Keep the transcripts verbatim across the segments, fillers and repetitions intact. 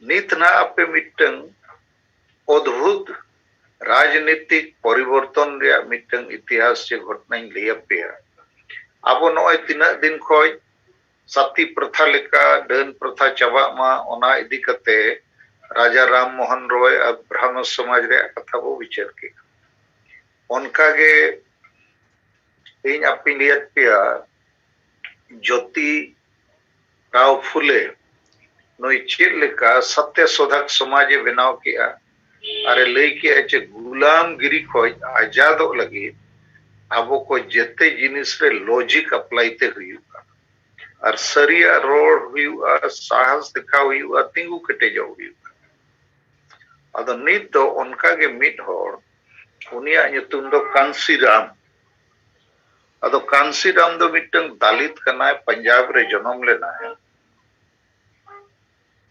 ᱱᱤᱛ ᱱᱟᱦᱟᱜ ᱟᱯᱮ ᱢᱤᱫᱴᱟᱝ ᱚᱫᱵᱷᱩᱛ ᱨᱟᱡᱽᱱᱤᱛᱤᱠ ᱯᱚᱨᱤᱵᱚᱨᱛᱚᱱ ᱨᱮᱭᱟᱜ ᱢᱤᱫᱴᱟᱝ ᱤᱛᱤᱦᱟᱥ ᱪᱮ ᱜᱷᱚᱴᱱᱟᱧ ᱞᱟᱹᱭ ᱟᱯᱮᱭᱟ᱾ ᱟᱵᱚ ᱱᱚᱜᱼᱚᱭ ᱛᱤᱱᱟᱹᱜ ᱫᱤᱱ ᱠᱷᱚᱡ ᱥᱟᱛᱤ ᱯᱨᱚᱛᱷᱟ ᱞᱮᱠᱟ ᱰᱟᱹᱱ ᱯᱨᱚᱛᱷᱟ ᱪᱟᱵᱟᱜ ᱢᱟ, ᱚᱱᱟ ᱤᱫᱤ ᱠᱟᱛᱮ ᱨᱟᱡᱟ ᱨᱟᱢ ᱢᱳᱦᱚᱱ ᱨᱚᱭ ᱟᱨ ᱵᱨᱟᱦᱢᱚ ᱥᱚᱢᱟᱡᱽ ᱨᱮᱭᱟᱜ ᱠᱟᱛᱷᱟ ᱵᱚ ᱵᱤᱪᱟᱹᱨ ᱠᱮᱫᱟ᱾ ᱚᱱᱠᱟᱜᱮ ᱤᱧ ᱟᱯᱮᱧ ᱞᱟᱹᱭᱟᱫ ᱯᱮᱭᱟ, ᱡᱳᱛᱤ ᱨᱟᱣ ᱯᱷᱩᱞᱮ ᱱᱩᱭ ᱪᱮᱫ ᱞᱮᱠᱟ ᱥᱚᱛᱭᱚ ᱥᱳᱫᱷᱟᱠ ᱥᱚᱢᱟᱡᱽ ᱮ ᱵᱮᱱᱟᱣ ᱠᱮᱜᱼᱟ᱾ ᱟᱨ ᱮ ᱞᱟᱹᱭ ᱠᱮᱜᱼᱟ ᱡᱮ ᱜᱩᱞᱟᱢᱜᱤᱨᱤ ᱠᱷᱚᱡ ᱟᱡᱟᱫᱚᱜ ᱞᱟᱹᱜᱤᱫ ᱟᱵᱚ ᱠᱚ ᱡᱮᱛᱮ ᱡᱤᱱᱤᱥ ᱨᱮ ᱞᱚᱡᱤᱠ ᱟᱯᱞᱟᱭ ᱛᱮ ᱦᱩᱭᱩᱜᱼᱟ, ᱟᱨ ᱥᱟᱹᱨᱤᱭᱟᱜ ᱨᱚᱲ ᱦᱩᱭᱩᱜᱼᱟ, ᱥᱟᱦᱚᱥ ᱫᱮᱠᱷᱟᱣ ᱦᱩᱭᱩᱜᱼᱟ, ᱛᱤᱸᱜᱩ ᱠᱮᱴᱮᱡᱚᱜ ᱦᱩᱭᱩᱜᱼᱟ᱾ ᱟᱫᱚ ᱱᱤᱛ ᱫᱚ ᱚᱱᱠᱟ ᱜᱮ ᱢᱤᱫ ᱦᱚᱲ, ᱩᱱᱤᱭᱟᱜ ᱧᱩᱛᱩᱢ ᱫᱚ ᱠᱟᱱᱥᱤᱨᱟᱢ᱾ ᱟᱫᱚ ᱠᱟᱱᱥᱤᱨᱟᱢ ᱫᱚ ᱢᱤᱫᱴᱟᱝ ᱫᱟᱞᱤᱛ ᱠᱟᱱᱟᱭ, ᱯᱟᱧᱡᱟᱵᱽ ᱨᱮ ᱡᱚᱱᱚᱢ ᱞᱮᱱᱟᱭ᱾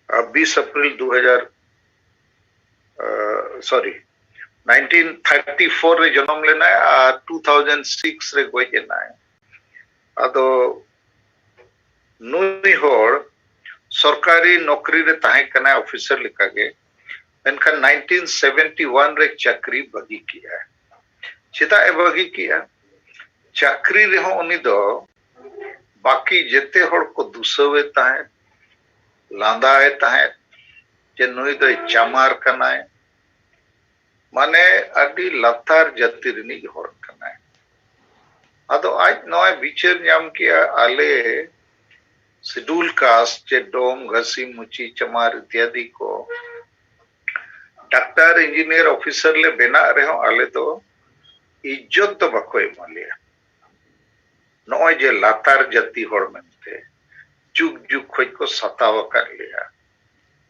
ᱟᱨ ᱵᱤᱥ ᱮᱯᱨᱤᱞ ᱫᱩ ᱦᱟᱡᱟᱨ, ᱥᱚᱨᱤ, ᱱᱟᱭᱤᱱᱴᱤᱱ ᱛᱷᱟᱨᱴᱤ ᱯᱷᱳᱨ ᱨᱮ ᱡᱚᱱᱚᱢ ᱞᱮᱱᱟᱭ ᱟᱨ ᱴᱩ ᱛᱷᱟᱣᱡᱮᱱᱰ ᱥᱤᱠᱥ ᱨᱮ ᱜᱚᱡ ᱮᱱᱟᱭ᱾ ᱟᱫᱚ ᱱᱩᱭ ᱦᱚᱲ ᱥᱚᱨᱠᱟᱨᱤ ᱱᱚᱠᱨᱤ ᱨᱮ ᱛᱟᱦᱮᱸ ᱠᱟᱱᱟᱭ, ᱚᱯᱷᱤᱥᱟᱨ ᱞᱮᱠᱟᱜᱮ, ᱢᱮᱱᱠᱷᱟᱱ ᱱᱟᱭᱤᱱᱴᱤᱱ ᱥᱮᱵᱷᱮᱱᱴᱤ ᱣᱟᱱ ᱨᱮ ᱪᱟᱹᱠᱨᱤ ᱵᱟᱹᱜᱤ ᱠᱮᱜᱼᱟ᱾ ᱪᱮᱫᱟᱜ ᱮ ᱵᱟᱹᱜᱤ ᱠᱮᱜᱼᱟ? ᱪᱟᱹᱠᱨᱤ ᱨᱮᱦᱚᱸ ᱩᱱᱤ ᱫᱚ ᱵᱟᱹᱠᱤ ᱡᱮᱛᱮ ᱦᱚᱲ ᱠᱚ ᱫᱩᱥᱟᱹᱣᱮ ᱛᱟᱦᱮᱸᱫ, ᱞᱟᱸᱫᱟᱭᱮ ᱛᱟᱦᱮᱸᱫ ᱡᱮ ᱱᱩᱭ ᱫᱚᱭ ᱪᱟᱢᱟᱨ ᱠᱟᱱᱟᱭ, ᱢᱟᱱᱮ ᱟᱹᱰᱤ ᱞᱟᱛᱟᱨ ᱡᱟᱹᱛᱤ ᱨᱤᱱᱤᱡ ᱦᱚᱲ ᱠᱟᱱᱟᱭ᱾ ᱟᱫᱚ ᱟᱡ ᱱᱚᱣᱟᱭ ᱵᱤᱪᱟᱹᱨ ᱧᱟᱢ ᱠᱮᱜᱼᱟ, ᱟᱞᱮ ᱥᱤᱰᱩᱞ ᱠᱟᱥᱴ ᱪᱮ ᱰᱚᱢ, ᱜᱷᱟᱹᱥᱤ, ᱢᱩᱪᱤ, ᱪᱟᱢᱟᱨ ᱤᱛᱭᱟᱫᱤ ᱠᱚ ᱰᱟᱠᱛᱟᱨ, ᱤᱧᱡᱤᱱᱤᱭᱟᱨ, ᱚᱯᱷᱤᱥᱟᱨ ᱞᱮ ᱵᱮᱱᱟᱜ ᱨᱮᱦᱚᱸ ᱟᱞᱮ ᱫᱚ ᱤᱡᱽᱡᱚᱛ ᱫᱚ ᱵᱟᱠᱚ ᱮᱢᱟ ᱞᱮᱭᱟ᱾ ᱱᱚᱜᱼᱚᱭ ᱡᱮ ᱞᱟᱛᱟᱨ ᱡᱟᱹᱛᱤ ᱦᱚᱲ ᱢᱮᱱᱛᱮ ᱡᱩᱜᱽ ᱡᱩᱜᱽ ᱠᱷᱚᱡ ᱠᱚ ᱥᱟᱛᱟᱣ ᱟᱠᱟᱫ ᱞᱮᱭᱟ,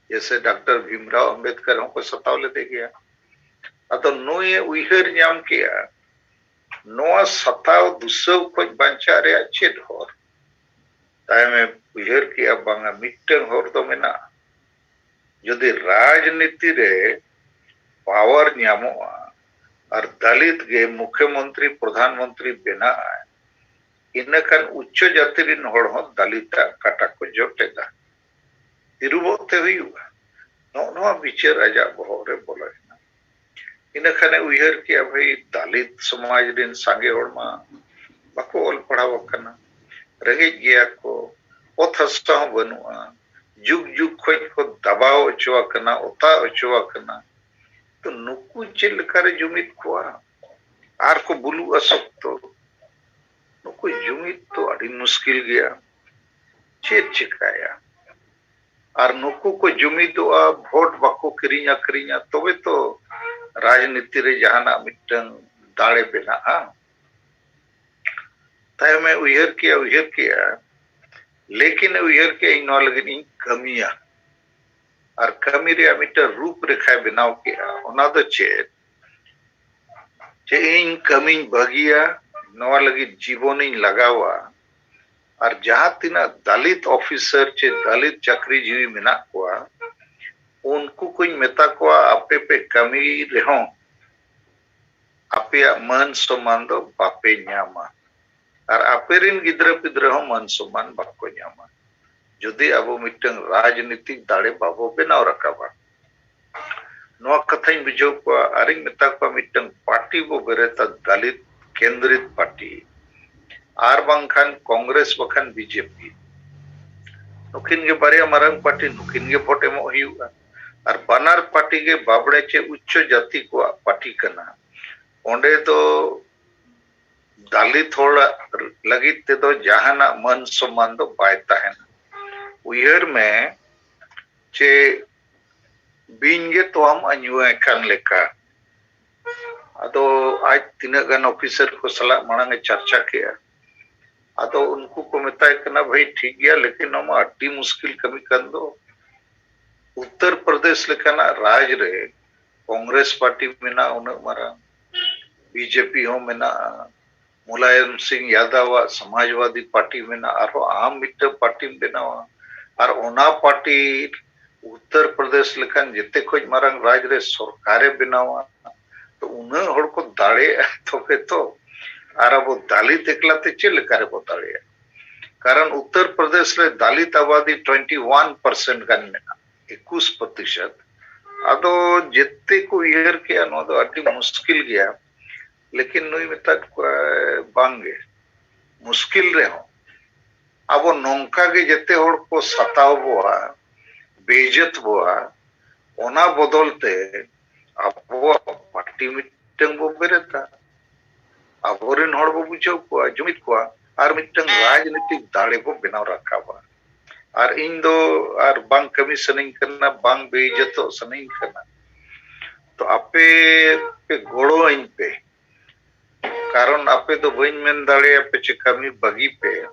ᱡᱮᱥᱮ ᱰᱟᱠᱛᱟᱨ ᱵᱷᱤᱢᱨᱟᱣ ᱟᱢᱵᱮᱫᱠᱟᱨ ᱦᱚᱸᱠᱚ ᱥᱟᱛᱟᱣ ᱞᱮᱫᱮ ᱜᱮᱭᱟ᱾ ᱟᱫᱚ ᱱᱩᱭᱮ ᱩᱭᱦᱟᱹᱨ ᱧᱟᱢ ᱠᱮᱜᱼᱟ, ᱱᱚᱣᱟ ᱥᱟᱛᱟᱣ ᱫᱩᱥᱟᱹᱣ ᱠᱷᱚᱡ ᱵᱟᱧᱪᱟᱜ ᱨᱮᱭᱟᱜ ᱪᱮᱫ ᱦᱚᱨ? ᱛᱟᱭᱚᱢᱮ ᱩᱭᱦᱟᱹᱨ ᱠᱮᱜᱼᱟ, ᱵᱟᱝᱟ, ᱢᱤᱫᱴᱟᱝ ᱦᱚᱨ ᱫᱚ ᱢᱮᱱᱟᱜᱼᱟ᱾ ᱡᱩᱫᱤ ᱨᱟᱡᱽᱱᱤᱛᱤ ᱨᱮ ᱯᱟᱣᱟᱨ ᱧᱟᱢᱚᱜᱼᱟ ᱟᱨ ᱫᱟᱞᱤᱛ ᱜᱮ ᱢᱩᱠᱷᱭᱚᱢᱚᱱᱛᱨᱤ, ᱯᱨᱚᱫᱷᱟᱱ ᱢᱚᱱᱛᱨᱤ ᱵᱮᱱᱟᱜᱼᱟᱭ, ᱤᱱᱟᱹᱠᱷᱟᱱ ᱩᱪᱪᱚ ᱡᱟᱹᱛᱤ ᱨᱤᱱ ᱦᱚᱲ ᱦᱚᱸ ᱫᱟᱞᱤᱛᱟᱜ ᱠᱟᱴᱟ ᱠᱚ ᱡᱚᱴᱮᱫᱟ᱾ ᱛᱤᱨᱩᱵᱚᱜ ᱛᱮ ᱦᱩᱭᱩᱜᱼᱟ᱾ ᱱᱚᱜᱼᱚ ᱱᱚᱣᱟ ᱵᱤᱪᱟᱹᱨ ᱟᱡᱟᱜ ᱵᱚᱦᱚᱜ ᱨᱮ ᱵᱚᱞᱚᱭᱮᱱᱟ᱾ ᱤᱱᱟᱹ ᱠᱷᱟᱱᱮ ᱩᱭᱦᱟᱹᱨ ᱠᱮᱜᱼᱟ, ᱵᱷᱟᱹᱭ, ᱫᱟᱞᱤᱛ ᱥᱚᱢᱟᱡᱽ ᱨᱮᱱ ᱥᱟᱸᱜᱮ ᱦᱚᱲ ᱢᱟ ᱵᱟᱠᱚ ᱚᱞ ᱯᱟᱲᱦᱟᱣ ᱟᱠᱟᱱᱟ, ᱨᱮᱸᱜᱮᱡ ᱜᱮᱭᱟ ᱠᱚ, ᱚᱛ ᱦᱟᱥᱟ ᱦᱚᱸ ᱵᱟᱹᱱᱩᱜᱼᱟ, ᱡᱩᱜᱽ ᱡᱩᱜᱽ ᱠᱷᱚᱱ ᱠᱚ ᱫᱟᱵᱟᱣ ᱦᱚᱪᱚ ᱟᱠᱟᱱᱟ, ᱚᱛᱟ ᱦᱚᱪᱚ ᱟᱠᱟᱱᱟ᱾ ᱛᱚ ᱱᱩᱠᱩ ᱪᱮᱫ ᱞᱮᱠᱟᱨᱮ ᱡᱩᱢᱤᱫ ᱠᱚᱣᱟ? ᱟᱨ ᱠᱚ ᱵᱩᱞᱩᱜᱼᱟ ᱥᱚᱠᱛᱚ᱾ ᱱᱩᱠᱩ ᱡᱩᱢᱤᱫ ᱫᱚ ᱟᱹᱰᱤ ᱢᱩᱥᱠᱤᱞ ᱜᱮᱭᱟ᱾ ᱪᱮᱫ ᱪᱤᱠᱟᱹᱭᱟ? ᱟᱨ ᱱᱩᱠᱩ ᱠᱚ ᱡᱩᱢᱤᱫᱚᱜᱼᱟ, ᱵᱷᱳᱴ ᱵᱟᱠᱚ ᱠᱤᱨᱤᱧ ᱟᱹᱠᱷᱨᱤᱧᱟ, ᱛᱚᱵᱮ ᱛᱚ ᱨᱟᱡᱽᱱᱤᱛᱤ ᱨᱮ ᱡᱟᱦᱟᱱᱟᱜ ᱢᱤᱫᱴᱟᱝ ᱫᱟᱲᱮ ᱵᱮᱱᱟᱜᱼᱟ᱾ ᱛᱟᱭᱚᱢᱮ ᱩᱭᱦᱟᱹᱨ ᱠᱮᱜᱼᱟ, ᱩᱭᱦᱟᱹᱨ ᱠᱮᱜᱼᱟ, ᱞᱮᱠᱤᱱ ᱩᱭᱦᱟᱹᱨ ᱠᱮᱜᱼᱟ, ᱤᱧ ᱱᱚᱣᱟ ᱞᱟᱹᱜᱤᱫ ᱤᱧ ᱠᱟᱹᱢᱤᱭᱟ᱾ ᱟᱨ ᱠᱟᱹᱢᱤ ᱨᱮᱭᱟᱜ ᱢᱤᱫᱴᱟᱝ ᱨᱩᱯ ᱨᱮᱠᱷᱟᱭ ᱵᱮᱱᱟᱣ ᱠᱮᱜᱼᱟ᱾ ᱚᱱᱟ ᱫᱚ ᱪᱮᱫ? ᱡᱮ ᱤᱧ ᱠᱟᱹᱢᱤᱧ ᱵᱟᱹᱜᱤᱭᱟ, ᱱᱚᱣᱟ ᱞᱟᱹᱜᱤᱫ ᱡᱤᱵᱚᱱᱤᱧ ᱞᱟᱜᱟᱣᱟ᱾ ᱟᱨ ᱡᱟᱦᱟᱸ ᱛᱤᱱᱟᱹᱜ ᱫᱟᱞᱤᱛ ᱚᱯᱷᱤᱥᱟᱨ ᱪᱮ ᱫᱟᱞᱤᱛ ᱪᱟᱹᱠᱨᱤᱡᱤᱵᱤ ᱢᱮᱱᱟᱜ ᱠᱚᱣᱟ, ᱩᱱᱠᱩ ᱠᱚᱧ ᱢᱮᱛᱟ ᱠᱚᱣᱟ, ᱟᱯᱮ ᱯᱮ ᱠᱟᱹᱢᱤ ᱨᱮᱦᱚᱸ ᱟᱯᱮᱭᱟᱜ ᱢᱟᱹᱱ ᱥᱚᱢᱢᱟᱱ ᱫᱚ ᱵᱟᱯᱮ ᱧᱟᱢᱟ᱾ ᱟᱨ ᱟᱯᱮ ᱨᱮᱱ ᱜᱤᱫᱽᱨᱟᱹ ᱯᱤᱫᱽᱨᱟᱹ ᱦᱚᱸ ᱢᱟᱹᱱ ᱥᱚᱢᱢᱟᱱ ᱵᱟᱠᱚ ᱧᱟᱢᱟ, ᱡᱩᱫᱤ ᱟᱵᱚ ᱢᱤᱫᱴᱟᱝ ᱨᱟᱡᱽᱱᱤᱛᱤᱠ ᱫᱟᱲᱮ ᱵᱟᱵᱚ ᱵᱮᱱᱟᱣ ᱨᱟᱠᱟᱵᱟ᱾ ᱱᱚᱣᱟ ᱠᱟᱛᱷᱟᱧ ᱵᱩᱡᱷᱟᱹᱣ ᱠᱚᱣᱟ ᱟᱨᱤᱧ ᱢᱮᱛᱟ ᱠᱚᱣᱟ, ᱢᱤᱫᱴᱟᱝ ᱯᱟᱨᱴᱤ ᱵᱚ ᱵᱮᱨᱮᱫᱟ, ᱫᱟᱞᱤᱛ ᱠᱮᱱᱫᱨᱤᱛ ᱯᱟᱨᱴᱤ, ᱟᱨ ᱵᱟᱝᱠᱷᱟᱱ ᱠᱚᱝᱜᱨᱮᱥ ᱵᱟᱠᱷᱟᱱ ᱵᱤᱡᱮᱯᱤ᱾ ᱱᱩᱠᱤᱱ ᱜᱮ ᱵᱟᱨᱭᱟ ᱢᱟᱨᱟᱝ ᱯᱟᱨᱴᱤ, ᱱᱩᱠᱤᱱ ᱜᱮ ᱵᱷᱳᱴ ᱮᱢᱚᱜ ᱦᱩᱭᱩᱜᱼᱟ᱾ ᱟᱨ ᱵᱟᱱᱟᱨ ᱯᱟᱨᱴᱤ ᱜᱮ ᱵᱟᱵᱲᱮ ᱪᱮ ᱩᱪᱪᱚ ᱡᱟᱹᱛᱤ ᱠᱚᱣᱟᱜ ᱯᱟᱨᱴᱤ ᱠᱟᱱᱟ᱾ ᱚᱸᱰᱮ ᱫᱚ ᱫᱟᱞᱤᱛ ᱦᱚᱲᱟᱜ ᱞᱟᱹᱜᱤᱫ ᱛᱮᱫᱚ ᱡᱟᱦᱟᱱᱟᱜ ᱢᱟᱹᱱ ᱥᱚᱢᱢᱟᱱ ᱫᱚ ᱵᱟᱭ ᱛᱟᱦᱮᱱᱟ᱾ ᱩᱭᱦᱟᱹᱨ ᱢᱮ ᱪᱮ ᱵᱤᱧ ᱜᱮ ᱛᱚᱣᱟᱢ ᱟᱹᱧᱩᱣᱟᱭ ᱠᱟᱱ ᱞᱮᱠᱟ᱾ ᱟᱫᱚ ᱟᱡ ᱛᱤᱱᱟᱹᱜ ᱜᱟᱱ ᱚᱯᱷᱤᱥᱟᱨ ᱠᱚ ᱥᱟᱞᱟᱜ ᱢᱟᱲᱟᱝ ᱮ ᱪᱟᱨᱪᱟ ᱠᱮᱜᱼᱟ᱾ ᱟᱫᱚ ᱩᱱᱠᱩ ᱠᱚ ᱢᱮᱛᱟᱭ ᱠᱟᱱᱟ, ᱵᱷᱟᱹᱭ, ᱴᱷᱤᱠ ᱜᱮᱭᱟ, ᱞᱮᱠᱤᱱ ᱱᱚᱣᱟ ᱢᱟ ᱟᱹᱰᱤ ᱢᱩᱥᱠᱤᱞ ᱠᱟᱹᱢᱤ ᱠᱟᱱ ᱫᱚ᱾ ᱩᱛᱛᱚᱨ ᱯᱨᱚᱫᱮᱥ ᱞᱮᱠᱟᱱᱟᱜ ᱨᱟᱡᱽ ᱨᱮ ᱠᱚᱝᱜᱨᱮᱥ ᱯᱟᱨᱴᱤ ᱢᱮᱱᱟᱜᱼᱟ ᱩᱱᱟᱹᱜ ᱢᱟᱨᱟᱝ, ᱵᱤᱡᱮᱯᱤ ᱦᱚᱸ ᱢᱮᱱᱟᱜᱼᱟ, ᱢᱩᱞᱟᱭᱚᱢ ᱥᱤᱝ ᱭᱟᱫᱟᱣᱟᱜ ᱥᱚᱢᱟᱡᱽᱵᱟᱫᱤ ᱯᱟᱨᱴᱤ ᱢᱮᱱᱟᱜᱼᱟ, ᱟᱨᱦᱚᱸ ᱟᱢ ᱢᱤᱫᱴᱟᱝ ᱯᱟᱨᱴᱤᱢ ᱵᱮᱱᱟᱣᱟ, ᱟᱨ ᱚᱱᱟ ᱯᱟᱨᱴᱤ ᱩᱛᱛᱚᱨ ᱯᱨᱚᱫᱮᱥ ᱞᱮᱠᱟᱱ ᱡᱮᱛᱮ ᱠᱷᱚᱱ ᱢᱟᱨᱟᱝ ᱨᱟᱡᱽ ᱨᱮ ᱥᱚᱨᱠᱟᱨᱮ ᱵᱮᱱᱟᱣᱟ, ᱛᱚ ᱩᱱᱟᱹᱜ ᱦᱚᱲ ᱠᱚ ᱫᱟᱲᱮᱭᱟᱜᱼᱟ ᱛᱚᱵᱮ ᱛᱚ᱾ ᱟᱨ ᱟᱵᱚ ᱫᱟᱞᱤᱛ ᱮᱠᱞᱟ ᱛᱮ ᱪᱮᱫ ᱞᱮᱠᱟ ᱨᱮᱵᱚ ᱫᱟᱲᱮᱭᱟᱜᱼᱟ? ᱠᱟᱨᱚᱱ ᱩᱛᱛᱚᱨ ᱯᱨᱚᱫᱮᱥ ᱨᱮ ᱫᱟᱞᱤᱛ ᱟᱵᱟᱫᱤ ᱴᱩᱭᱮᱱᱴᱤ ᱣᱟᱱ ᱯᱟᱨᱥᱮᱱᱴ ᱜᱟᱱ ᱢᱮᱱᱟᱜᱼᱟ, ᱮᱠᱩᱥ ᱯᱨᱚᱛᱤᱥᱚᱛ᱾ ᱟᱫᱚ ᱡᱮᱛᱮ ᱠᱚ ᱩᱭᱦᱟᱹᱨ ᱠᱮᱜᱼᱟ ᱱᱚᱣᱟ ᱫᱚ ᱟᱹᱰᱤ ᱢᱩᱥᱠᱤᱞ ᱜᱮᱭᱟ, ᱞᱮᱠᱤᱱ ᱱᱩᱭ ᱢᱮᱛᱟᱫ ᱠᱚᱣᱟᱭ ᱵᱟᱝᱜᱮ, ᱢᱩᱥᱠᱤᱞ ᱨᱮᱦᱚᱸ ᱟᱵᱚ ᱱᱚᱝᱠᱟ ᱜᱮ ᱡᱮᱛᱮ ᱦᱚᱲ ᱠᱚ ᱥᱟᱛᱟᱣ ᱵᱚᱣᱟ, ᱵᱮᱤᱡᱽᱡᱚᱛ ᱵᱚᱣᱟ, ᱚᱱᱟ ᱵᱚᱫᱚᱞ ᱛᱮ ᱟᱵᱚᱣᱟᱜ ᱯᱟᱨᱴᱤ ᱢᱤᱫᱴᱟᱝ ᱵᱚ ᱵᱮᱨᱮᱫᱟ, ᱟᱵᱚᱨᱮᱱ ᱦᱚᱲ ᱵᱚ ᱵᱩᱡᱷᱟᱹᱣ ᱠᱚᱣᱟ, ᱡᱩᱢᱤᱫ ᱠᱚᱣᱟ, ᱟᱨ ᱢᱤᱫᱴᱟᱝ ᱨᱟᱡᱽᱱᱤᱛᱤᱠ ᱫᱟᱲᱮ ᱵᱚ ᱵᱮᱱᱟᱣ ᱨᱟᱠᱟᱵᱟ᱾ ᱟᱨ ᱤᱧ ᱫᱚ ᱟᱨ ᱵᱟᱝ ᱠᱟᱹᱢᱤ ᱥᱟᱱᱟᱧ ᱠᱟᱱᱟ, ᱵᱟᱝ ᱵᱮᱤᱡᱽᱡᱚᱛᱚᱜ ᱥᱟᱱᱟᱧ ᱠᱟᱱᱟ᱾ ᱛᱚ ᱟᱯᱮ ᱯᱮ ᱜᱚᱲᱚ ᱟᱹᱧ ᱯᱮ, ᱠᱟᱨᱚᱱ ᱟᱯᱮ ᱫᱚ ᱵᱟᱹᱧ ᱢᱮᱱ ᱫᱟᱲᱮᱭᱟᱯᱮ ᱪᱮ ᱠᱟᱹᱢᱤ ᱵᱟᱹᱜᱤ ᱯᱮ᱾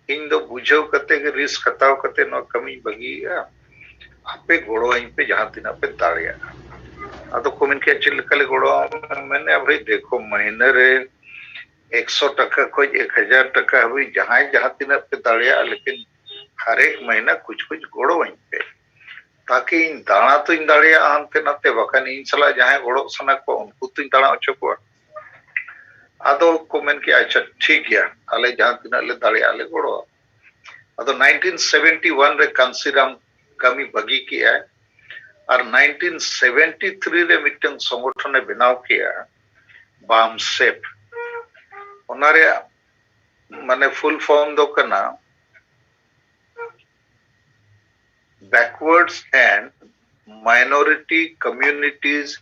ᱤᱧ ᱫᱚ ᱵᱩᱡᱷᱟᱹᱣ ᱠᱟᱛᱮ ᱜᱮ, ᱨᱤᱥᱠ ᱦᱟᱛᱟᱣ ᱠᱟᱛᱮ ᱱᱚᱣᱟ ᱠᱟᱹᱢᱤᱧ ᱵᱟᱹᱜᱤᱭᱮᱫᱼᱟ᱾ ᱟᱯᱮ ᱜᱚᱲᱚ ᱟᱹᱧ ᱯᱮ ᱡᱟᱦᱟᱸ ᱛᱤᱱᱟᱹᱜ ᱯᱮ ᱫᱟᱲᱮᱭᱟᱜᱼᱟ᱾ ᱟᱫᱚ ᱠᱚ ᱢᱮᱱ ᱠᱮᱫᱼᱟ, "ᱪᱮᱫ ᱞᱮᱠᱟ ᱞᱮ ᱜᱚᱲᱚ ᱟᱢᱟ?" ᱢᱮᱱᱮᱫᱼᱟ, "ᱵᱷᱟᱹᱭ ᱫᱮᱠᱷᱚ, ᱢᱟᱹᱦᱱᱟᱹ ᱨᱮ ᱮᱠᱥᱚ ᱴᱟᱠᱟ ᱠᱷᱚᱱ ᱮᱠ ᱦᱟᱡᱟᱨ ᱴᱟᱠᱟ ᱦᱟᱹᱵᱤᱡ ᱡᱟᱦᱟᱸᱭ ᱡᱟᱦᱟᱸ ᱛᱤᱱᱟᱹᱜ ᱯᱮ ᱫᱟᱲᱮᱭᱟᱜᱼᱟ, ᱞᱮᱠᱤᱱ ᱦᱟᱨᱮᱠ ᱢᱟᱹᱦᱱᱟᱹ ᱠᱩᱪ ᱠᱩᱪ ᱜᱚᱲᱚ ᱟᱹᱧ ᱯᱮ, ᱛᱟᱠᱤ ᱤᱧ ᱫᱟᱬᱟ ᱛᱚᱧ ᱫᱟᱲᱮᱭᱟᱜᱼᱟ ᱦᱟᱱᱛᱮ ᱱᱟᱛᱮ, ᱵᱟᱠᱷᱟᱱ ᱤᱧ ᱥᱟᱞᱟᱜ ᱡᱟᱦᱟᱸᱭ ᱜᱚᱲᱚᱜ ᱥᱟᱱᱟ ᱠᱚᱣᱟ ᱩᱱᱠᱩ ᱛᱚᱧ ᱫᱟᱬᱟ ᱦᱚᱪᱚ ᱠᱚᱣᱟ᱾" ᱟᱫᱚ ᱠᱚ ᱢᱮᱱ ᱠᱮᱜᱼᱟ, "ᱟᱪᱪᱷᱟ, ᱴᱷᱤᱠ ᱜᱮᱭᱟ, ᱟᱞᱮ ᱡᱟᱦᱟᱸ ᱛᱤᱱᱟᱹᱜ ᱞᱮ ᱫᱟᱲᱮᱭᱟᱜᱼᱟ ᱞᱮ ᱜᱚᱲᱚ ᱟᱢᱟ᱾" ᱟᱫᱚ ᱱᱟᱭᱤᱱᱴᱤᱱ ᱥᱮᱵᱷᱮᱱᱴᱤ ᱣᱟᱱ ᱨᱮ ᱠᱟᱱᱥᱤᱨᱟᱢ ᱠᱟᱹᱢᱤ ᱵᱟᱹᱜᱤ ᱠᱮᱜᱼᱟᱭ, ᱟᱨ ᱱᱟᱭᱤᱱᱴᱤᱱ ᱥᱮᱵᱷᱮᱱᱴᱤ ᱛᱷᱨᱤ ᱨᱮ ᱢᱤᱫᱴᱟᱝ ᱥᱚᱝᱜᱚᱴᱷᱚᱱᱮ ᱵᱮᱱᱟᱣ ᱠᱮᱜᱼᱟ, ᱵᱟᱢᱥᱮᱯ᱾ ᱚᱱᱟ ᱨᱮᱭᱟᱜ ᱢᱟᱱᱮ ᱯᱷᱩᱞ ᱯᱷᱚᱨᱢ ᱫᱚ ᱠᱟᱱᱟ Backwards and Minority Communities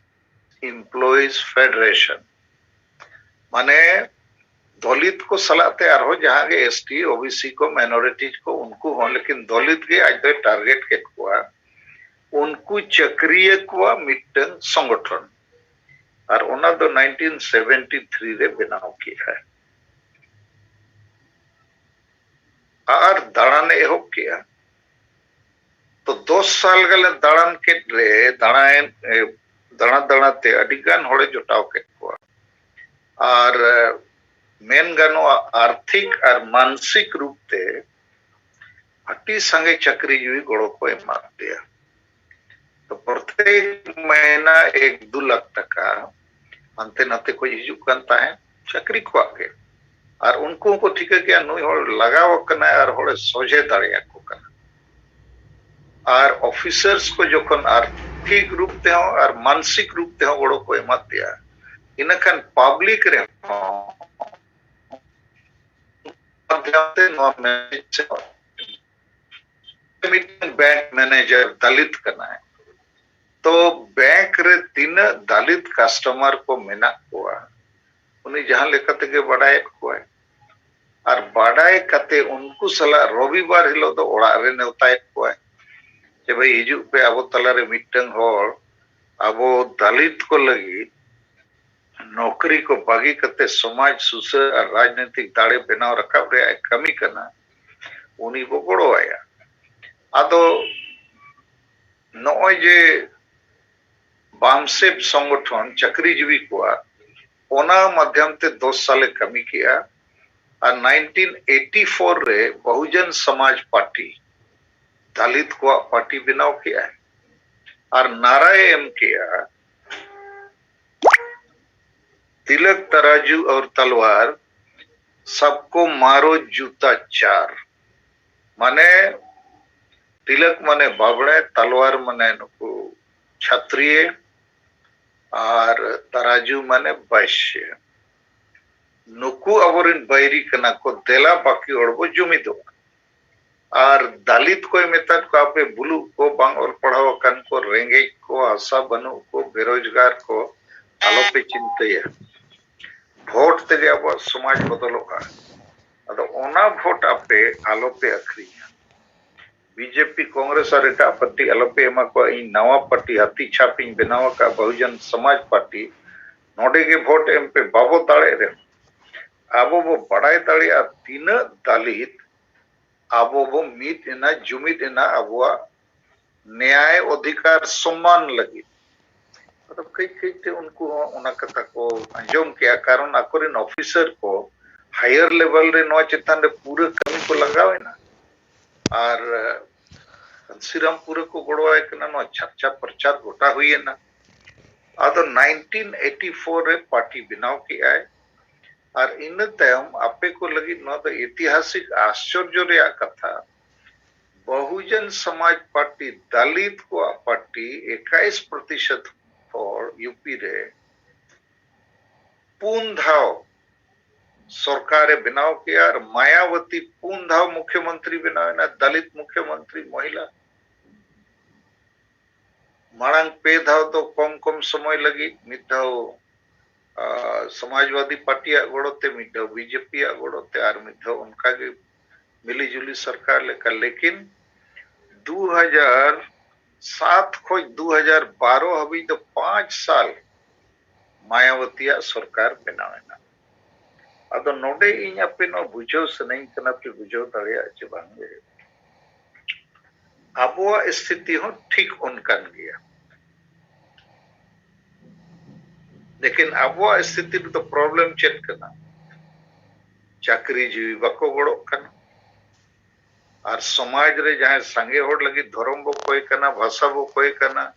Employees Federation, ᱢᱟᱱᱮ ᱫᱚᱞᱤᱛ ᱠᱚ ᱥᱟᱞᱟᱜ ᱛᱮ ᱟᱨᱦᱚᱸ ᱡᱟᱦᱟᱸ ᱜᱮ S T, O B C ᱠᱚ, ᱢᱟᱭᱱᱚᱨᱤᱴᱤᱡᱽ ᱠᱚ, ᱩᱱᱠᱩ ᱦᱚᱸ, ᱞᱮᱠᱤᱱ ᱫᱚᱞᱤᱛ ᱜᱮ ᱟᱡ ᱫᱚᱭ ᱴᱟᱨᱜᱮᱴ ᱠᱮᱫ ᱠᱚᱣᱟ᱾ ᱩᱱᱠᱩ ᱪᱟᱹᱠᱨᱤᱭᱟᱹ ᱠᱚᱣᱟᱜ ᱢᱤᱫᱴᱟᱝ ᱥᱚᱝᱜᱚᱴᱷᱚᱱ, ᱟᱨ ᱚᱱᱟ ᱫᱚ ᱱᱟᱭᱤᱱᱴᱤᱱ ᱥᱮᱵᱷᱮᱱᱴᱤ ᱛᱷᱨᱤ ᱨᱮ ᱵᱮᱱᱟᱣ ᱠᱮᱜᱼᱟ᱾ ᱟᱨ ᱫᱟᱬᱟᱱᱮ ᱮᱦᱚᱵ ᱠᱮᱜᱼᱟ᱾ ᱛᱚ ᱫᱚᱥ ᱥᱟᱞ ᱜᱟᱱᱮ ᱫᱟᱬᱟᱱ ᱠᱮᱫ ᱨᱮ, ᱫᱟᱬᱟᱭᱮᱱ, ᱮ, ᱫᱟᱬᱟ ᱫᱟᱬᱟ ᱛᱮ ᱟᱹᱰᱤ ᱜᱟᱱ ᱦᱚᱲᱮ ᱡᱚᱴᱟᱣ ᱠᱮᱫ ᱠᱚᱣᱟ᱾ ᱟᱨ, ᱮ, ᱢᱮᱱ ᱜᱟᱱᱚᱜᱼᱟ, ᱟᱨᱛᱷᱤᱠ ᱟᱨ ᱢᱟᱱᱥᱤᱠ ᱨᱩᱯ ᱛᱮ ᱟᱹᱰᱤ ᱥᱟᱸᱜᱮ ᱪᱟᱹᱠᱨᱤ ᱡᱤᱣᱤ ᱜᱚᱲᱚ ᱠᱚ ᱮᱢᱟᱫ ᱞᱮᱭᱟ᱾ ᱛᱚ ᱯᱨᱚᱛᱮᱠ ᱢᱟᱹᱦᱱᱟᱹ ᱮᱠ ᱫᱩ ᱞᱟᱠᱷ ᱴᱟᱠᱟ ᱦᱟᱱᱛᱮ ᱱᱟᱛᱮ ᱠᱷᱚᱱ ᱦᱤᱡᱩᱜ ᱠᱟᱱ ᱛᱟᱦᱮᱸᱫ, ᱪᱟᱹᱠᱨᱤ ᱠᱚᱣᱟᱜ ᱜᱮ᱾ ᱟᱨ ᱩᱱᱠᱩ ᱦᱚᱸᱠᱚ ᱴᱷᱤᱠᱟᱹ ᱠᱮᱜᱼᱟ ᱱᱩᱭ ᱦᱚᱲ ᱞᱟᱜᱟᱣ ᱟᱠᱟᱱᱟᱭ ᱟᱨ ᱦᱚᱲᱮ ᱥᱚᱡᱷᱮ ᱫᱟᱲᱮᱭᱟᱠᱚ ᱠᱟᱱᱟ᱾ ᱟᱨ officers ᱠᱚ ᱡᱚᱠᱷᱚᱱ ᱟᱨᱛᱷᱤᱠ ᱨᱩᱯ ᱛᱮᱦᱚᱸ ᱟᱨ ᱢᱟᱱᱥᱤᱠ ᱨᱩᱯ ᱛᱮᱦᱚᱸ ᱜᱚᱲᱚ ᱠᱚ ᱮᱢᱟᱫ ᱫᱮᱭᱟ, ᱤᱱᱟᱹᱠᱷᱟᱱ public ᱨᱮᱦᱚᱸ ᱢᱟᱫᱽᱫᱷᱚᱢ ᱛᱮ ᱱᱚᱣᱟ message ᱢᱤᱫᱴᱟᱝ bank manager ᱫᱟᱞᱤᱛ ᱠᱟᱱᱟᱭ, ᱛᱚ bank ᱨᱮ ᱛᱤᱱᱟᱹᱜ ᱫᱟᱞᱤᱛ customer ᱠᱚ ᱢᱮᱱᱟᱜ ᱠᱚᱣᱟ, ᱩᱱᱤ ᱡᱟᱦᱟᱸ ᱞᱮᱠᱟ ᱛᱮᱜᱮ ᱵᱟᱰᱟᱭᱮᱫ ᱠᱚᱣᱟᱭ᱾ ᱟᱨ ᱵᱟᱰᱟᱭ ᱠᱟᱛᱮ ᱩᱱᱠᱩ ᱥᱟᱞᱟᱜ ᱨᱚᱵᱤᱵᱟᱨ ᱦᱤᱞᱳᱜ ᱫᱚ ᱚᱲᱟᱜ ᱨᱮ ᱱᱮᱣᱛᱟᱭᱮᱫ ᱠᱚᱣᱟᱭ, ᱡᱮ ᱵᱷᱟᱹᱭ, ᱦᱤᱡᱩᱜ ᱯᱮ, ᱟᱵᱚ ᱛᱟᱞᱟᱨᱮ ᱢᱤᱫᱴᱟᱝ ᱦᱚᱲ ᱟᱵᱚ ᱫᱟᱞᱤᱛ ᱠᱚ ᱞᱟᱹᱜᱤᱫ ᱱᱚᱠᱨᱤ ᱠᱚ ᱵᱟᱹᱜᱤ ᱠᱟᱛᱮ ᱥᱚᱢᱟᱡᱽ ᱥᱩᱥᱟᱹᱨ ᱟᱨ ᱨᱟᱡᱽᱱᱤᱛᱤᱠ ᱫᱟᱲᱮ ᱵᱮᱱᱟᱣ ᱨᱟᱠᱟᱵ ᱨᱮᱭᱟᱜ ᱮ ᱠᱟᱹᱢᱤ ᱠᱟᱱᱟ, ᱩᱱᱤ ᱵᱚ ᱜᱚᱲᱚᱣᱟᱭᱟ᱾ ᱟᱫᱚ ᱱᱚᱜᱼᱚᱭ ᱡᱮ ᱵᱟᱢᱥᱮᱵ ᱥᱚᱝᱜᱚᱴᱷᱚᱱ ᱪᱟᱹᱠᱨᱤᱡᱤᱵᱤ ᱠᱚᱣᱟᱜ, ᱚᱱᱟ ᱢᱟᱫᱽᱫᱷᱚᱢ ᱛᱮ ᱫᱚᱥ ᱥᱟᱞᱮ ᱠᱟᱹᱢᱤ ᱠᱮᱜᱼᱟ᱾ ᱟᱨ nineteen eighty four ᱨᱮ ᱵᱚᱦᱩᱡᱚᱱ ᱥᱚᱢᱟᱡᱽ ᱯᱟᱨᱴᱤ ᱫᱟᱞᱤᱛ ᱠᱚᱣᱟᱜ ᱯᱟᱨᱴᱤ ᱵᱮᱱᱟᱣ ᱠᱮᱜᱼᱟᱭ ᱟᱨ ᱱᱟᱨᱟᱭ ᱮᱢ ᱠᱮᱜᱼᱟ, ᱛᱤᱞᱚᱠ ᱛᱟᱨᱟᱡᱩ ᱟᱨ ᱛᱟᱞᱣᱟᱨ ᱥᱟᱵᱠᱚ ᱢᱟᱨᱳ ᱡᱩᱛᱟ ᱪᱟᱨ᱾ ᱢᱟᱱᱮ ᱛᱤᱞᱚᱠ ᱢᱟᱱᱮ ᱵᱟᱵᱲᱮ, ᱛᱟᱞᱣᱟᱨ ᱢᱟᱱᱮ ᱱᱩᱠᱩ ᱪᱷᱟᱛᱨᱤᱭ ᱟᱨ ᱛᱟᱨᱟᱡᱩ ᱢᱟᱱᱮ ᱵᱟᱭᱥᱭ᱾ ᱱᱩᱠᱩ ᱟᱵᱚᱨᱮᱱ ᱵᱟᱹᱭᱨᱤ ᱠᱟᱱᱟ ᱠᱚ, ᱫᱮᱞᱟ ᱵᱟᱹᱠᱤ ᱦᱚᱲ ᱵᱚ ᱡᱩᱢᱤᱫᱚᱜᱼᱟ᱾ ᱟᱨ ᱫᱟᱞᱤᱛ ᱠᱚᱭ ᱢᱮᱛᱟᱫ ᱠᱚᱣᱟ, ᱟᱯᱮ ᱵᱩᱞᱩᱜ ᱠᱚ, ᱵᱟᱝ ᱚᱞ ᱯᱟᱲᱦᱟᱣ ᱟᱠᱟᱱ ᱠᱚ, ᱨᱮᱸᱜᱮᱡ ᱠᱚ, ᱦᱟᱥᱟ ᱵᱟᱹᱱᱩᱜ ᱠᱚ, ᱵᱮᱨᱳᱡᱽᱜᱟᱨ ᱠᱚ, ᱟᱞᱚᱯᱮ ᱪᱤᱱᱛᱟᱹᱭᱟ᱾ ᱵᱷᱳᱴ ᱛᱮᱜᱮ ᱟᱵᱚᱣᱟᱜ ᱥᱚᱢᱟᱡᱽ ᱵᱚᱫᱚᱞᱚᱜᱼᱟ᱾ ᱟᱫᱚ ᱚᱱᱟ ᱵᱷᱳᱴ ᱟᱯᱮ ᱟᱞᱚᱯᱮ ᱟᱹᱠᱷᱨᱤᱧᱟ᱾ ᱵᱤᱡᱮᱯᱤ, ᱠᱚᱝᱜᱨᱮᱥ ᱟᱨ ᱮᱴᱟᱜ ᱯᱟᱨᱴᱤ ᱟᱞᱚᱯᱮ ᱮᱢᱟ ᱠᱚᱣᱟ᱾ ᱤᱧ ᱱᱟᱣᱟ ᱯᱟᱨᱴᱤ ᱦᱟᱹᱛᱤ ᱪᱷᱟᱯ ᱤᱧ ᱵᱮᱱᱟᱣ ᱟᱠᱟᱫ, ᱵᱚᱦᱩᱡᱚᱱ ᱥᱚᱢᱟᱡᱽ ᱯᱟᱨᱴᱤ᱾ ᱱᱚᱰᱮ ᱜᱮ ᱵᱷᱳᱴ ᱮᱢ ᱯᱮ᱾ ᱵᱟᱵᱚ ᱫᱟᱲᱮᱜ ᱨᱮᱦᱚᱸ ᱟᱵᱚ ᱵᱚ ᱵᱟᱲᱟᱭ ᱫᱟᱲᱮᱭᱟᱜᱼᱟ ᱛᱤᱱᱟᱹᱜ ᱫᱟᱞᱤᱛ ᱟᱵᱚ ᱵᱚ ᱢᱤᱫ ᱮᱱᱟ, ᱡᱩᱢᱤᱫ ᱮᱱᱟ ᱟᱵᱚᱣᱟᱜ ᱱᱮᱭᱟᱭ ᱚᱫᱷᱤᱠᱟᱨ ᱥᱚᱢᱢᱟᱱ ᱞᱟᱹᱜᱤᱫ᱾ ᱟᱫᱚ ᱠᱟᱹᱡ ᱠᱟᱹᱡ ᱛᱮ ᱩᱱᱠᱩ ᱦᱚᱸ ᱚᱱᱟ ᱠᱟᱛᱷᱟ ᱠᱚ ᱟᱸᱡᱚᱢ ᱠᱮᱜᱼᱟ, ᱠᱟᱨᱚᱱ ᱟᱠᱚᱨᱮᱱ officer ᱠᱚ higher level ᱨᱮ ᱱᱚᱣᱟ ᱪᱮᱛᱟᱱ ᱨᱮ ᱯᱩᱨᱟᱹ ᱠᱟᱹᱢᱤ ᱠᱚ ᱞᱟᱜᱟᱣ ᱮᱱᱟ᱾ ᱟᱨ ᱠᱟᱱᱥᱤᱨᱟᱢ ᱯᱩᱨᱟᱹ ᱠᱚ ᱜᱚᱲᱚᱣᱟᱭ ᱠᱟᱱᱟ, ᱱᱚᱣᱟ ᱪᱟᱨᱪᱟ ᱯᱨᱚᱪᱟᱨ ᱜᱚᱴᱟ ᱦᱩᱭᱮᱱᱟ᱾ ᱟᱫᱚ nineteen eighty four ᱨᱮ ᱯᱟᱨᱴᱤ ᱵᱮᱱᱟᱣ ᱠᱮᱜᱼᱟᱭ᱾ ᱟᱨ ᱤᱱᱟᱹ ᱛᱟᱭᱚᱢ ᱟᱯᱮ ᱠᱚ ᱞᱟᱹᱜᱤᱫ ᱱᱚᱣᱟ ᱫᱚ ᱤᱛᱤᱦᱟᱥᱤᱠ ᱟᱥᱪᱚᱨᱡᱚ ᱨᱮᱭᱟᱜ ᱠᱟᱛᱷᱟ, ᱵᱚᱦᱩᱡᱚᱱ ᱥᱚᱢᱟᱡᱽ ᱯᱟᱨᱴᱤ, ᱫᱟᱞᱤᱛ ᱠᱚᱣᱟᱜ ᱯᱟᱨᱴᱤ ᱮᱠᱟᱭᱤᱥ ᱯᱨᱚᱛᱤᱥᱚᱛ ᱦᱚᱲ ᱭᱩᱯᱤ ᱨᱮ ᱯᱩᱱ ᱫᱷᱟᱣ ᱥᱚᱨᱠᱟᱨᱮ ᱵᱮᱱᱟᱣ ᱠᱮᱜᱼᱟ ᱟᱨ ᱢᱟᱭᱟᱵᱚᱛᱤ ᱯᱩᱱ ᱫᱷᱟᱣ ᱢᱩᱠᱷᱭᱚᱢᱚᱱᱛᱨᱤ ᱵᱮᱱᱟᱣ ᱮᱱᱟ, ᱫᱟᱞᱤᱛ ᱢᱩᱠᱷᱭᱚᱢᱚᱱᱛᱨᱤ ᱢᱚᱦᱤᱞᱟ᱾ ᱢᱟᱲᱟᱝ ᱯᱮ ᱫᱷᱟᱣ ᱫᱚ ᱠᱚᱢ ᱠᱚᱢ ᱥᱚᱢᱚᱭ ᱞᱟᱹᱜᱤᱫ, ᱢᱤᱫ ᱫᱷᱟᱣ ᱟᱨ ᱥᱚᱢᱟᱡᱽᱵᱟᱫᱤ ᱯᱟᱨᱴᱤᱭᱟᱜ ᱜᱚᱲᱚ ᱛᱮ, ᱢᱤᱫ ᱫᱷᱟᱣ ᱵᱤᱡᱮᱯᱤᱭᱟᱜ ᱜᱚᱲᱚ ᱛᱮ, ᱟᱨ ᱢᱤᱫ ᱫᱷᱟᱣ ᱚᱱᱠᱟᱜᱮ ᱢᱤᱞᱤᱡᱩᱞᱤ ᱥᱚᱨᱠᱟᱨ ᱞᱮᱠᱟ᱾ ᱞᱮᱠᱤᱱ ᱫᱩ ᱦᱟᱡᱟᱨ ᱥᱟᱛ ᱠᱷᱚᱱ ᱫᱩ ᱦᱟᱡᱟᱨ ᱵᱟᱨᱚ ᱦᱟᱹᱵᱤᱡ ᱫᱚ ᱯᱟᱸᱪ ᱥᱟᱞ ᱢᱟᱭᱟᱵᱚᱛᱤᱭᱟᱜ ᱥᱚᱨᱠᱟᱨ ᱵᱮᱱᱟᱣ ᱮᱱᱟ᱾ ᱟᱫᱚ ᱱᱚᱰᱮ ᱤᱧ ᱟᱯᱮ ᱱᱚᱣᱟ ᱵᱩᱡᱷᱟᱹᱣ ᱥᱟᱱᱟᱧ ᱠᱟᱱᱟ, ᱯᱮ ᱵᱩᱡᱷᱟᱹᱣ ᱫᱟᱲᱮᱭᱟᱜᱼᱟ ᱪᱮ ᱵᱟᱝ? ᱟᱵᱚᱣᱟᱜ ᱥᱛᱷᱤᱛᱤ ᱦᱚᱸ ᱴᱷᱤᱠ ᱚᱱᱠᱟᱱ ᱜᱮᱭᱟ᱾ ᱞᱮᱠᱤᱱ ᱟᱵᱚᱣᱟᱜ ᱥᱛᱷᱤᱛᱤ ᱨᱮᱫᱚ ᱯᱨᱚᱵᱞᱮᱢ ᱪᱮᱫ ᱠᱟᱱᱟ? ᱪᱟᱹᱠᱨᱤ ᱡᱤᱣᱤ ᱵᱟᱠᱚ ᱜᱚᱲᱚᱜ ᱠᱟᱱᱟ᱾ ᱟᱨ ᱥᱚᱢᱟᱡᱽ ᱨᱮ ᱡᱟᱦᱟᱸᱭ ᱥᱟᱸᱜᱮ ᱦᱚᱲ ᱞᱟᱹᱜᱤᱫ ᱫᱷᱚᱨᱚᱢ ᱵᱚ ᱠᱚᱭ ᱠᱟᱱᱟ, ᱵᱷᱟᱥᱟ ᱵᱚ ᱠᱚᱭ ᱠᱟᱱᱟ,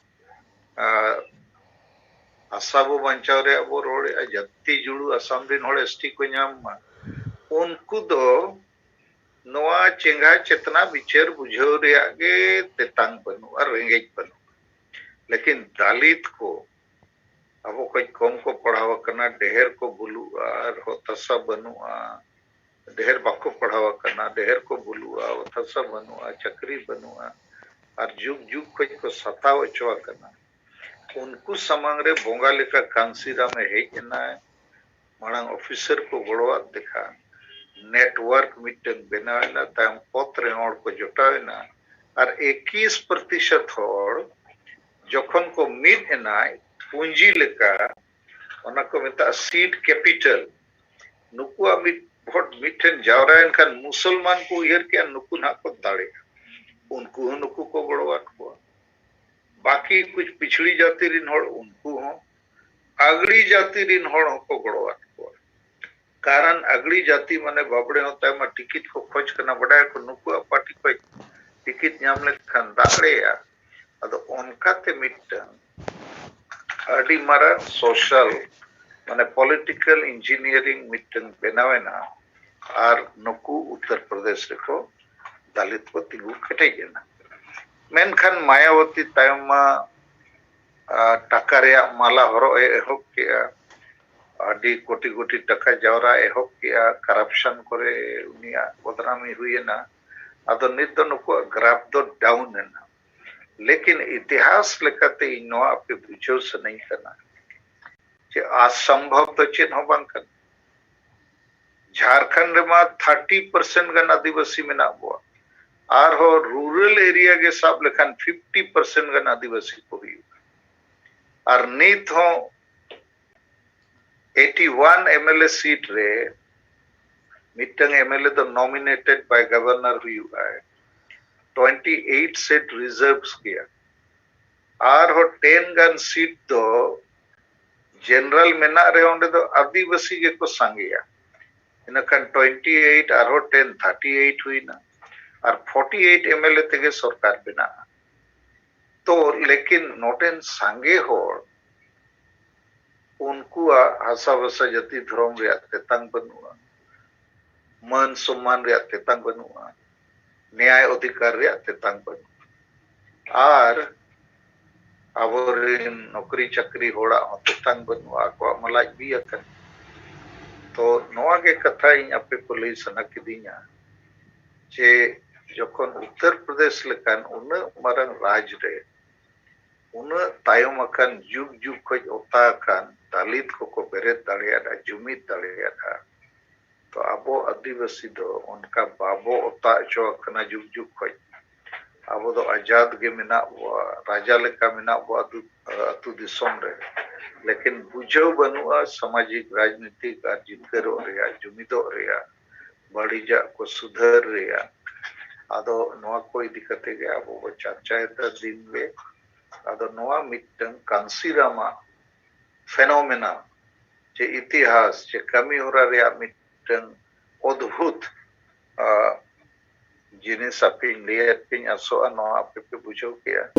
ᱟᱨ ᱵᱷᱟᱥᱟ ᱵᱚ ᱵᱟᱧᱪᱟᱣ ᱨᱮᱭᱟᱜ ᱵᱚ ᱨᱚᱲᱮᱫᱼᱟ, ᱡᱟᱹᱛᱤ ᱡᱩᱲᱩ ᱟᱥᱟᱢ ᱨᱮᱱ ᱦᱚᱲ ᱮᱥᱴᱤ ᱠᱚ ᱧᱟᱢ ᱢᱟ, ᱩᱱᱠᱩ ᱫᱚ ᱱᱚᱣᱟ ᱪᱮᱸᱜᱷᱟ ᱪᱮᱛᱱᱟ ᱵᱤᱪᱟᱹᱨ ᱵᱩᱡᱷᱟᱹᱣ ᱨᱮᱭᱟᱜ ᱜᱮ ᱛᱮᱛᱟᱝ ᱵᱟᱹᱱᱩᱜᱼᱟ, ᱨᱮᱸᱜᱮᱡ ᱵᱟᱹᱱᱩᱜᱼᱟ᱾ ᱞᱮᱠᱤᱱ ᱫᱟᱞᱤᱛ ᱠᱚ, ᱟᱵᱚ ᱠᱷᱚᱡ ᱠᱚᱢ ᱠᱚ ᱯᱟᱲᱦᱟᱣ ᱟᱠᱟᱱᱟ, ᱰᱷᱮᱨ ᱠᱚ ᱵᱩᱞᱩᱜᱼᱟ, ᱟᱨ ᱦᱚᱛᱟᱥᱟ ᱵᱟᱹᱱᱩᱜᱼᱟ, ᱰᱷᱮᱨ ᱵᱟᱠᱚ ᱯᱟᱲᱦᱟᱣ ᱟᱠᱟᱱᱟ, ᱰᱷᱮᱨ ᱠᱚ ᱵᱩᱞᱩᱜᱼᱟ, ᱦᱚᱛᱟᱥᱟ ᱵᱟᱹᱱᱩᱜᱼᱟ, ᱪᱟᱹᱠᱨᱤ ᱵᱟᱹᱱᱩᱜᱼᱟ, ᱟᱨ ᱡᱩᱜᱽ ᱡᱩᱜᱽ ᱠᱷᱚᱡ ᱠᱚ ᱥᱟᱛᱟᱣ ᱦᱚᱪᱚ ᱟᱠᱟᱱᱟ, ᱩᱱᱠᱩ ᱥᱟᱢᱟᱝ ᱨᱮ ᱵᱚᱸᱜᱟ ᱞᱮᱠᱟ ᱠᱟᱱᱥᱤᱨᱟᱢᱮ ᱦᱮᱡ ᱮᱱᱟᱭ᱾ ᱢᱟᱲᱟᱝ ᱚᱯᱷᱤᱥᱟᱨ ᱠᱚ ᱜᱚᱲᱚᱣᱟᱫ ᱛᱮᱠᱷᱟᱱ ᱱᱮᱴᱣᱟᱨᱠ ᱢᱤᱫᱴᱟᱝ ᱵᱮᱱᱟᱣ ᱮᱱᱟ, ᱛᱟᱭᱚᱢ ᱯᱚᱛ ᱨᱮ ᱦᱚᱲ ᱠᱚ ᱡᱚᱴᱟᱣ ᱮᱱᱟ, ᱟᱨ ᱮᱠᱤᱥ ᱯᱨᱚᱛᱤᱥᱚᱛ ᱦᱚᱲ ᱡᱚᱠᱷᱚᱱ ᱠᱚ ᱢᱤᱫ ᱮᱱᱟ ᱯᱩᱸᱡᱤ ᱞᱮᱠᱟ, ᱚᱱᱟ ᱠᱚ ᱢᱮᱛᱟᱜᱼᱟ ᱥᱤᱰ ᱠᱮᱯᱤᱴᱟᱞ᱾ ᱱᱩᱠᱩᱣᱟᱜ ᱢᱤᱫ ᱵᱷᱳᱴ ᱢᱤᱫᱴᱷᱮᱱ ᱡᱟᱣᱨᱟᱭᱮᱱ ᱠᱷᱟᱱ ᱢᱩᱥᱚᱞᱢᱟᱱ ᱠᱚ ᱩᱭᱦᱟᱹᱨ ᱠᱮᱜᱼᱟ ᱱᱩᱠᱩ ᱱᱟᱦᱟᱜ ᱠᱚ ᱫᱟᱲᱮᱜᱼᱟ, ᱩᱱᱠᱩ ᱦᱚᱸ ᱱᱩᱠᱩ ᱠᱚ ᱜᱚᱲᱚᱣᱟᱫ ᱠᱚᱣᱟ᱾ ᱵᱟᱹᱠᱤ ᱠᱩᱪ ᱯᱤᱪᱷᱲᱤ ᱡᱟᱹᱛᱤ ᱨᱤᱱ ᱦᱚᱲ ᱩᱱᱠᱩ ᱦᱚᱸ, ᱟᱜᱽᱲᱤ ᱡᱟᱹᱛᱤ ᱨᱤᱱ ᱦᱚᱲ ᱦᱚᱸᱠᱚ ᱜᱚᱲᱚᱣᱟᱫ ᱠᱚᱣᱟ᱾ ᱠᱟᱨᱚᱱ ᱟᱜᱽᱲᱤ ᱡᱟᱹᱛᱤ ᱢᱟᱱᱮ ᱵᱟᱵᱲᱮ ᱦᱚᱸ ᱛᱟᱭᱢᱟ ᱴᱤᱠᱤᱴ ᱠᱚ ᱠᱷᱚᱡ ᱠᱟᱱᱟ, ᱵᱟᱰᱟᱭᱟᱠᱚ ᱱᱩᱠᱩᱣᱟᱜ ᱯᱟᱨᱴᱤ ᱠᱷᱚᱡ ᱴᱤᱠᱤᱴ ᱧᱟᱢ ᱞᱮᱱᱠᱷᱟᱱ ᱫᱟᱲᱮᱭᱟᱜᱼᱟ᱾ ᱟᱫᱚ ᱚᱱᱠᱟᱛᱮ ᱢᱤᱫᱴᱟᱝ ᱟᱹᱰᱤ ᱢᱟᱨᱟᱝ ᱥᱳᱥᱟᱞ ᱢᱟᱱᱮ political engineering ᱢᱤᱫᱴᱟᱝ ᱵᱮᱱᱟᱣ ᱮᱱᱟ, ᱟᱨ ᱱᱩᱠᱩ ᱩᱛᱛᱚᱨ ᱯᱨᱚᱫᱮᱥ ᱨᱮᱠᱚ ᱫᱟᱞᱤᱛ ᱠᱚ ᱛᱤᱸᱜᱩ ᱠᱮᱴᱮᱡ ᱮᱱᱟ᱾ ᱢᱮᱱᱠᱷᱟᱱ ᱢᱟᱭᱟᱵᱚᱛᱤ ᱛᱟᱭᱚᱢ ᱢᱟ, ᱟᱨ, ᱴᱟᱠᱟ ᱨᱮᱭᱟᱜ ᱢᱟᱞᱟ ᱦᱚᱨᱚᱜ ᱮ ᱮᱦᱚᱵ ᱠᱮᱜᱼᱟ, ᱟᱹᱰᱤ ᱠᱳᱴᱤ ᱠᱳᱴᱤ ᱴᱟᱠᱟ ᱡᱟᱣᱨᱟ ᱮᱦᱚᱵ ᱠᱮᱜᱼᱟ, corruption ᱠᱚᱨᱮ ᱩᱱᱤᱭᱟᱜ ᱵᱚᱫᱱᱟᱢᱤ ᱦᱩᱭᱮᱱᱟ᱾ ᱟᱫᱚ ᱱᱤᱛ ᱫᱚ ᱱᱩᱠᱩᱣᱟᱜ graph ᱫᱚ down ᱮᱱᱟ᱾ ᱞᱮᱠᱤᱱ ᱤᱛᱤᱦᱟᱥ ᱞᱮᱠᱟᱛᱮ ᱤᱧ ᱱᱚᱣᱟ ᱟᱯᱮ ᱵᱩᱡᱷᱟᱹᱣ ᱥᱟᱱᱟᱧ ᱠᱟᱱᱟ ᱡᱮ ᱚᱥᱚᱢᱵᱷᱚᱵ ᱫᱚ ᱪᱮᱫ ᱦᱚᱸ ᱵᱟᱝ ᱠᱟᱱᱟ᱾ ᱡᱷᱟᱲᱠᱷᱚᱸᱰ ᱨᱮᱢᱟ thirty percent ᱜᱟᱱ ᱟᱹᱫᱤᱵᱟᱹᱥᱤ ᱢᱮᱱᱟᱜ ᱵᱚᱣᱟ, ᱟᱨᱦᱚᱸ rural area ᱜᱮ ᱥᱟᱵ ᱞᱮᱠᱷᱟᱱ fifty percent ᱜᱟᱱ ᱟᱹᱫᱤᱵᱟᱹᱥᱤ ᱠᱚ ᱦᱩᱭᱩᱜᱼᱟ᱾ ᱟᱨ ᱱᱤᱛ ᱦᱚᱸ eighty one MLA seat ᱨᱮ ᱢᱤᱫᱴᱟᱝ MLA ᱫᱚ nominated by governor ᱦᱩᱭᱩᱜᱼᱟᱭ, twenty eight seat reserves ᱜᱮᱭᱟ, ᱟᱨᱦᱚᱸ ten ᱜᱟᱱ seat ᱫᱚ general ᱢᱮᱱᱟᱜ ᱨᱮᱦᱚᱸ ᱚᱸᱰᱮ ᱫᱚ ᱟᱹᱫᱤᱵᱟᱹᱥᱤ ᱜᱮᱠᱚ ᱥᱟᱸᱜᱮᱭᱟ᱾ ᱤᱱᱟᱹᱠᱷᱟᱱ twenty eight ᱟᱨᱦᱚᱸ ten, thirty eight ᱦᱩᱭᱱᱟ, ᱟᱨ forty eight MLA ᱛᱮᱜᱮ ᱥᱚᱨᱠᱟᱨ ᱵᱮᱱᱟᱜᱼᱟ᱾ ᱛᱚ ᱞᱮᱠᱤᱱ ᱱᱚᱰᱮᱱ ᱥᱟᱸᱜᱮ ᱦᱚᱲ, ᱩᱱᱠᱩᱣᱟᱜ ᱦᱟᱥᱟ ᱵᱷᱟᱥᱟ ᱡᱟᱹᱛᱤ ᱫᱷᱚᱨᱚᱢ ᱨᱮᱭᱟᱜ ᱛᱮᱛᱟᱝ ᱵᱟᱹᱱᱩᱜᱼᱟ, ᱢᱟᱹᱱ ᱥᱚᱢᱢᱟᱱ ᱨᱮᱭᱟᱜ ᱛᱮᱛᱟᱝ ᱵᱟᱹᱱᱩᱜᱼᱟ, ᱱᱮᱭᱟᱭ ᱚᱫᱷᱤᱠᱟᱨ ᱨᱮᱭᱟᱜ ᱛᱮᱛᱟᱝ ᱵᱟᱹᱱᱩᱜᱼᱟ, ᱟᱨ ᱟᱵᱚᱨᱮᱱ ᱱᱚᱠᱨᱤ ᱪᱟᱹᱠᱨᱤ ᱦᱚᱲᱟᱜ ᱦᱚᱸ ᱛᱮᱛᱟᱝ ᱵᱟᱹᱱᱩᱜᱼᱟ, ᱟᱠᱚᱣᱟᱜ ᱢᱟ ᱞᱟᱡ ᱵᱤ ᱟᱠᱟᱱ᱾ ᱛᱚ ᱱᱚᱣᱟ ᱜᱮ ᱠᱟᱛᱷᱟ ᱤᱧ ᱟᱯᱮ ᱠᱚ ᱞᱟᱹᱭ ᱥᱟᱱᱟ ᱠᱤᱫᱤᱧᱟ ᱡᱮ ᱡᱚᱠᱷᱚᱱ ᱩᱛᱛᱚᱨ ᱯᱨᱚᱫᱮᱥ ᱞᱮᱠᱟᱱ ᱩᱱᱟᱹᱜ ᱢᱟᱨᱟᱝ ᱨᱟᱡᱽ ᱨᱮ ᱩᱱᱟᱹᱜ ᱛᱟᱭᱚᱢ ᱟᱠᱟᱱ ᱡᱩᱜᱽ ᱡᱩᱜᱽ ᱠᱷᱚᱡ ᱚᱛᱟ ᱟᱠᱟᱱ ᱫᱟᱞᱤᱛ ᱠᱚᱠᱚ ᱵᱮᱨᱮᱫ ᱫᱟᱲᱮᱭᱟᱫᱼᱟ, ᱡᱩᱢᱤᱫ ᱫᱟᱲᱮᱭᱟᱫᱼᱟ, ᱛᱚ ᱟᱵᱚ ᱟᱹᱫᱤᱵᱟᱹᱥᱤ ᱫᱚ ᱚᱱᱠᱟ ᱵᱟᱵᱚ ᱚᱛᱟ ᱦᱚᱪᱚ ᱟᱠᱟᱱᱟ ᱡᱩᱜᱽ ᱡᱩᱜᱽ ᱠᱷᱚᱡ᱾ ᱟᱵᱚ ᱫᱚ ᱟᱡᱟᱫ ᱜᱮ ᱢᱮᱱᱟᱜ ᱵᱚᱣᱟ, ᱨᱟᱡᱟ ᱞᱮᱠᱟ ᱢᱮᱱᱟᱜ ᱵᱚᱣᱟ ᱟᱹᱛᱩ, ᱟᱹᱛᱩ ᱫᱤᱥᱚᱢ ᱨᱮ, ᱞᱮᱠᱤᱱ ᱵᱩᱡᱷᱟᱹᱣ ᱵᱟᱹᱱᱩᱜᱼᱟ ᱥᱟᱢᱟᱡᱤᱠ, ᱨᱟᱡᱽᱱᱤᱛᱤᱠ ᱟᱨ ᱡᱤᱛᱠᱟᱹᱨᱚᱜ ᱨᱮᱭᱟᱜ, ᱡᱩᱢᱤᱫᱚᱜ ᱨᱮᱭᱟᱜ, ᱵᱟᱹᱲᱤᱡᱟᱜ ᱠᱚ ᱥᱩᱫᱷᱟᱹᱨ ᱨᱮᱭᱟᱜ᱾ ᱟᱫᱚ ᱱᱚᱣᱟ ᱠᱚ ᱤᱫᱤ ᱠᱟᱛᱮ ᱜᱮ ᱟᱵᱚ ᱵᱚ ᱪᱟᱨᱪᱟᱭᱮᱫᱟ ᱫᱤᱱ ᱜᱮ᱾ ᱟᱫᱚ ᱱᱚᱣᱟ ᱢᱤᱫᱴᱟᱝ ᱠᱟᱱᱥᱤᱨᱟᱢᱟᱜ phenomena ᱪᱮ ᱤᱛᱤᱦᱟᱥ ᱪᱮ ᱠᱟᱹᱢᱤ ᱦᱚᱨᱟ ᱨᱮᱭᱟᱜ ᱢᱤᱫᱴᱟᱝ ᱚᱫᱵᱷᱩᱛ, ᱟ, ᱡᱤᱱᱤᱥ ᱟᱯᱮᱧ ᱞᱟᱹᱭᱟᱫ ᱯᱮᱧ ᱟᱥᱚᱜᱼᱟ ᱱᱚᱣᱟ ᱟᱯᱮ ᱯᱮ ᱵᱩᱡᱷᱟᱹᱣ ᱠᱮᱜᱼᱟ᱾